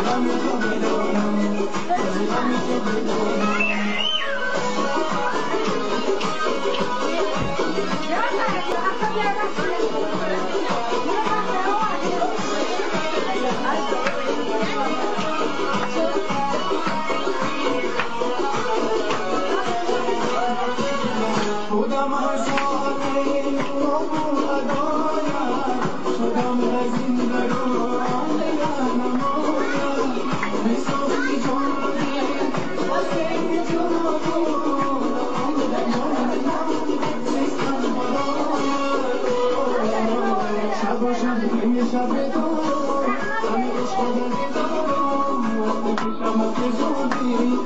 Ғами ту бидонам, ғами ту бидонам. Шудам ҳар соате қабул адоят, шудам аз ин дарун дигар намояд. Бисохти ҷонро дил ҳусейн ҷонон, зистан барояд. Шабу шаб ҳамеша бедорам, ҳами ишқ дорам, пешам зудӣ.